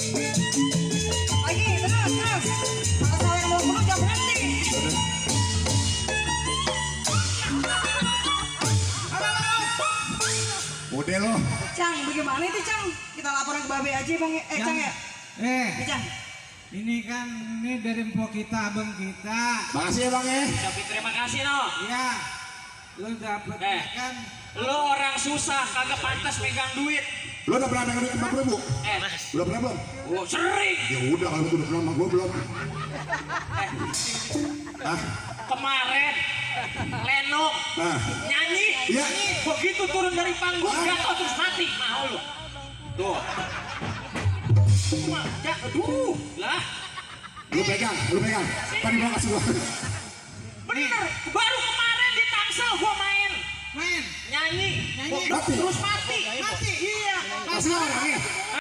Lagi, terus. Kalau sawer mau penuh jangan berhenti. Udah lo. Cang, bagaimana itu Cang? Kita laporan ke Babe aja Bang. Cang ya? Cang. Ini kan dari empok kita, abang kita. Makasih ya bang ya. Tapi terima kasih no. Ya, lu dapet kan? Lu orang susah kagak pantas megang duit. Lo udah pernah dengerin 50.000? Udah pernah belum? Oh sering. Ya udah kalau itu udah pernah sama gue belum. Kemarin Leno nyanyi, Iya. begitu turun dari panggung jatuh terus mati. Mau lu? Tuh. Ya, aduh, lah. Lu pegang. Tadi mau kasih gua. Bener, baru kemarin di Tangsel gua main Main. nyanyi. Mati. Terus mati. Iya. Kasih orang nih.